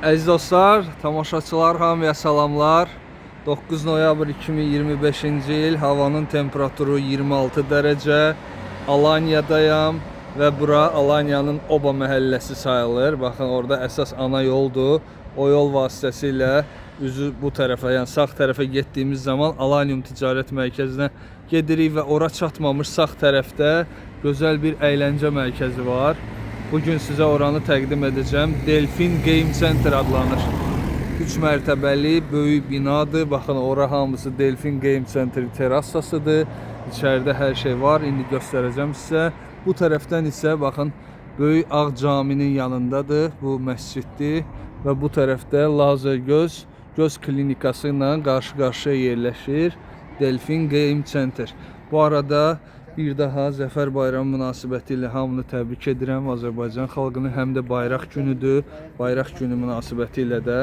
Əziz dostlar, tamaşaçılar hamıya salamlar. 9 noyabr 2025-ci il havanın temperaturu 26 dərəcə. Alanyadayam və bura Alanyanın Oba məhəlləsi sayılır. Baxın, orada əsas ana yoldur. O yol vasitəsilə üzü bu tərəfə, yəni sağ tərəfə getdiyimiz zaman Alanyum Ticarət Mərkəzinə gedirik və ora çatmamış sağ tərəfdə gözəl bir əyləncə mərkəzi var. Bugün sizə oranı təqdim edəcəm. Delfin Game Center adlanır. 3 mərtəbəli böyük binadır. Baxın, ora hamısı Delfin Game Center terasasıdır. İçəridə hər şey var. İndi göstərəcəm sizə. Bu tərəfdən isə baxın, böyük Ağ Caminin yanındadır. Bu məsciddir və bu tərəfdə Lazer göz klinikası ilə qarşı-qarşıya yerləşir. Delfin Game Center. Bu arada bir daha Zəfər Bayramı münasibəti ilə hamını təbrik edirəm. Azərbaycan xalqını həm də bayraq günüdür. Bayraq günü münasibəti ilə də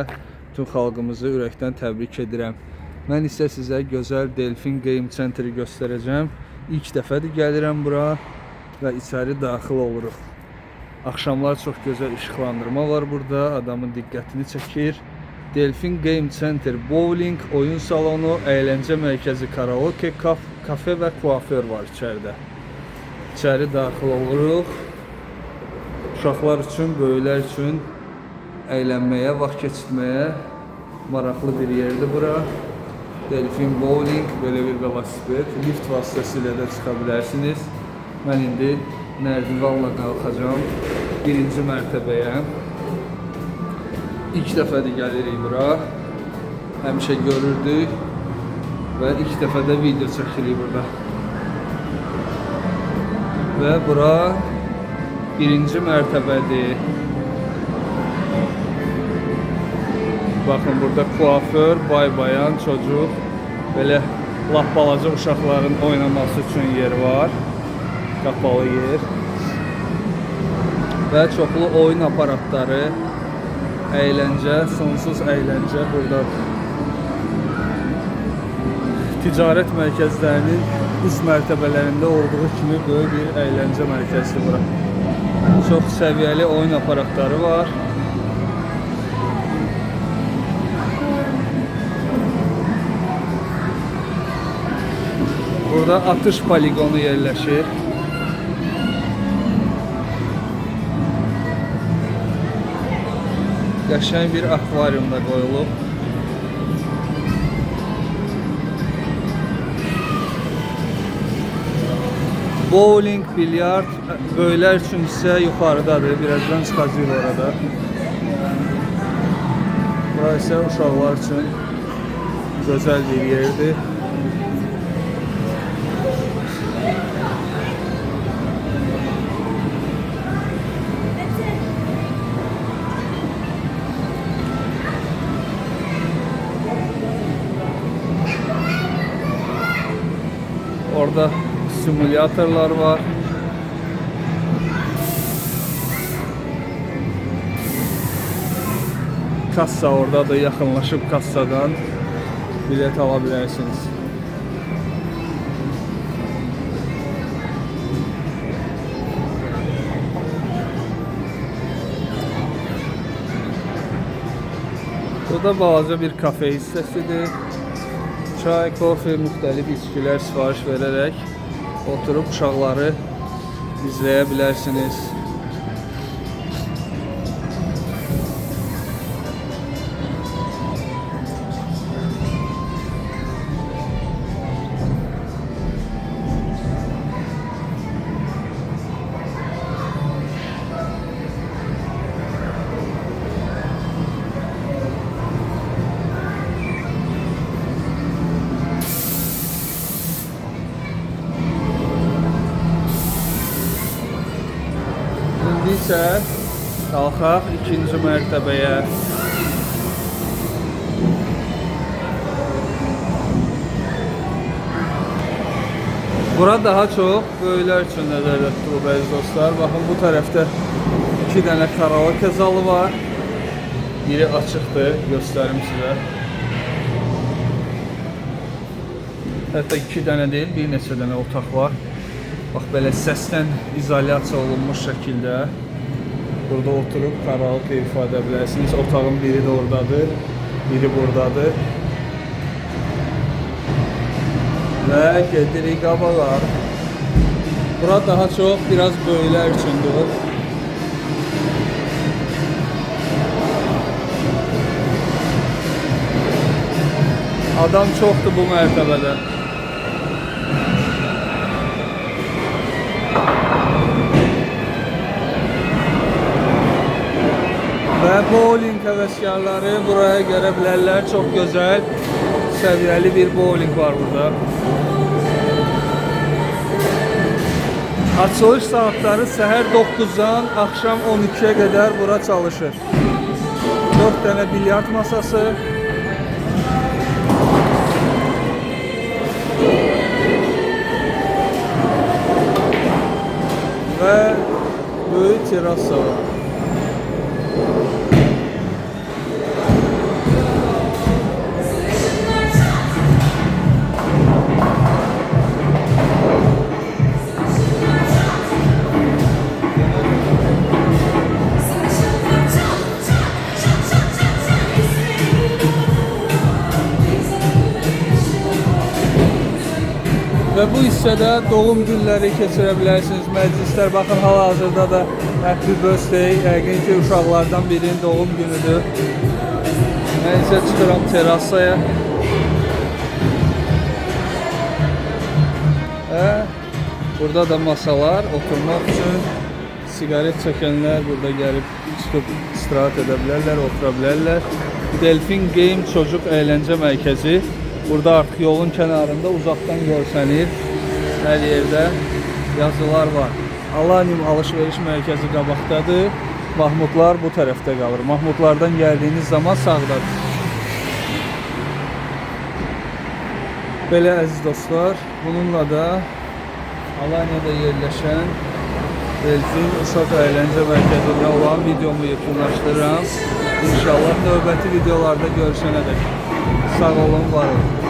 bütün xalqımızı ürəkdən təbrik edirəm. Mən isə sizə gözəl Delfin Game Center-i göstərəcəm. İlk dəfədir gəlirəm bura və içəri daxil oluruq. Axşamlar çox gözəl işıqlandırma var burada, adamın diqqətini çəkir. Delfin Game Center bowling, oyun salonu, əyləncə mərkəzi, karaoke, kafe və kuaför var içəridə. İçəri daxil oluruq. Uşaqlar üçün, böyüklər üçün əylənməyə, vaxt keçirməyə maraqlı bir yerdir bura. Delfin bowling, belə bir velosiped, lift vasitəsilə də çıxa bilərsiniz. Mən indi nərdivanla qalxacağam birinci mərtəbəyə. İlk dəfədir gəlirik bura. Həmişə görürdük və ilk dəfə də video çəkirik burada. Və bura birinci mərtəbədir. Baxın, burada kuaför, bay-bayan, çocuq, belə lap balaca uşaqların oynaması üçün yer var. Qapalı yer. Və çoxlu oyun aparatları, əyləncə, sonsuz əyləncə buradadır. Ticarət mərkəzlərinin üst mərtəbələrində olduğu kimi böyük bir əyləncə mərkəzidir bura. Çox səviyyəli oyun aparatları var. Burada atış poligonu yerləşir. Qəşəng bir akvarium da qoyulub. Bowling, bilyard, böyüklər üçün isə yuxarıdadır. Birazdan çıxacağıq orada. Bura isə uşaqlar üçün gözəl bir yerdir. Orada simulyatorlar var. Kassa oradadır. Yaxınlaşıb kassadan bilet ala bilərsiniz. Burada balaca bir kafe hissəsidir. Çay, kofe, müxtəlif içkilər sifariş verərək oturub uşaqları izləyə bilərsiniz. İndi isə qalxaq ikinci mərtəbəyə. Bura daha çox böyüklər üçün nəzərdə tutulub əziz dostlar. Baxın, bu tərəfdə 2 dənə karaoke zalı var. Biri açıqdır, göstərim sizə. Hətta 2 dənə deyil, bir neçə dənə otaq var. Bax, belə səsdən izolyasiya olunmuş şəkildə Burada oturub karaoke ifa edə bilərsiniz. Otağın biri də oradadır, biri buradadır. Və gedirik qabağa. Bura daha çox biraz böyüklər üçündür. Adam çoxdur bu mərtəbədə. Və bowling həvəskarları buraya gələ bilərlər. Çox gözəl, səviyyəli bir bowling var burada. Açılış saatları səhər 9-dan axşam 12-yə qədər bura çalışır. 4 dənə bilyard masası. Və böyük terrasa var. Və bu hissədə doğum günləri keçirə bilərsiniz, məclislər. Baxın, hal-hazırda da Happy Birthday, yəqin ki, uşaqlardan birinin doğum günüdür. Mən isə çıxıram terasaya. Və burada da masalar oturmaq üçün siqaret çəkənlər burada gəlib çıxıb istirahət edə bilərlər, otura bilərlər. Delfin Game Çocuk Əyləncə Mərkəzi burada artıq yolun kənarında uzaqdan görsənir. Hər yerdə yazılar var. Alanyum alış-veriş mərkəzi qabaqdadır. Mahmudlar bu tərəfdə qalır. Mahmudlardan gəldiyiniz zaman sağdadır. Belə əziz dostlar, bununla da Alanyada yerləşən Delfin Uşaq Əyləncə Mərkəzində olan videomu yekunlaşdırıram. İnşallah növbəti videolarda görüşənə dək. Sağ olun, var olun.